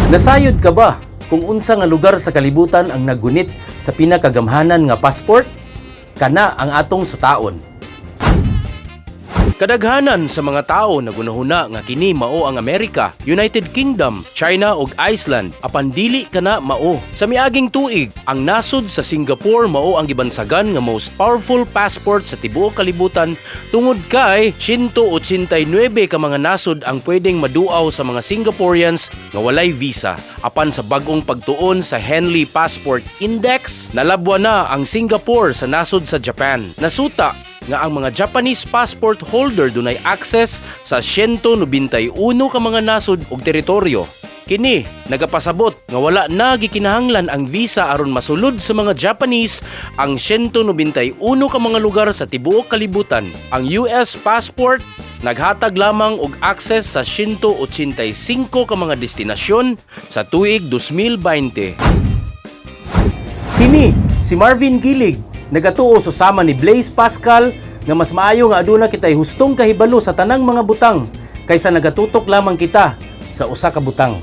Nasayod ka ba kung unsa nga lugar sa kalibutan ang naggunit sa pinakagamhanan nga passport? Kana ang atong sutaon. Kadaghanan sa mga tao nagunahuna nga kini mao ang Amerika, United Kingdom, China ug Iceland, apan dili kana mao. Sa miaging tuig, ang nasod sa Singapore mao ang gibansagan nga most powerful passport sa tibuok kalibutan tungod kay 189 ka mga nasod ang pwedeng maduaw sa mga Singaporeans nga walay visa. Apan sa bag-ong pagtuon sa Henley Passport Index, nalabwa na ang Singapore sa nasod sa Japan. Nasuta nga ang mga Japanese passport holder dunay access sa 191 ka mga nasod ug teritoryo. Kini nagapasabot nga wala na gikinahanglan ang visa aron masulod sa mga Japanese ang 191 ka mga lugar sa tibuok kalibutan. Ang US passport naghatag lamang og access sa 185 ka mga destinasyon sa tuig 2020. Kini si Marvin Gilig, nagatuo susama ni Blaise Pascal nga mas maayo nga aduna kitay hustong kahibalo sa tanang mga butang kaysa nagatutok lamang kita sa usa ka butang.